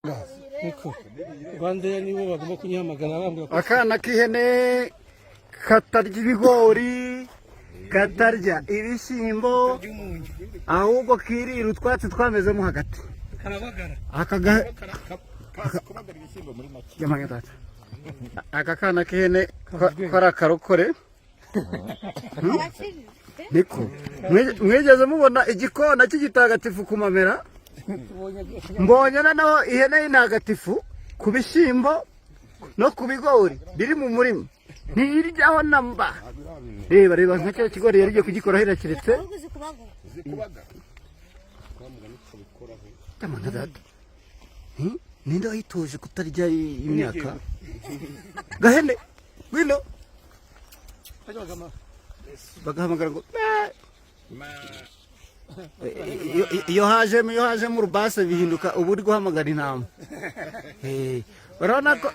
Niko RwandAir nibo bagomba kunyihamagara bambwira ko Akana k'ihene katarya ibigori, katarya ibishyimbo, ahubwo kirira utwatsi twamezemo hagati. Karabagara. Aka ga Kubagara ibishyimbo muri make. Yamanya data. Aka kana k'ihene kari akarokore niko. Mwigeze mubona igikona cy'igitagatifu ku mamera? Mbonye noneho ihene y'intagatifu ku bishyimbo no ku bigori biri mu murima, ntiyiryaho namba. Reba, reba nka cya kigori yari igiye kugikoraho, irakiretse. Ahubwo uzi kubagara. Uzi kubagara. Yamanya data. Ninde wayitoje kutarya imyaka? Gahene, ngwino. Bagahamagara ngo "Mee." Iyo hajemo urubase bihinduka uba uri guhamagara intama. Urabona ko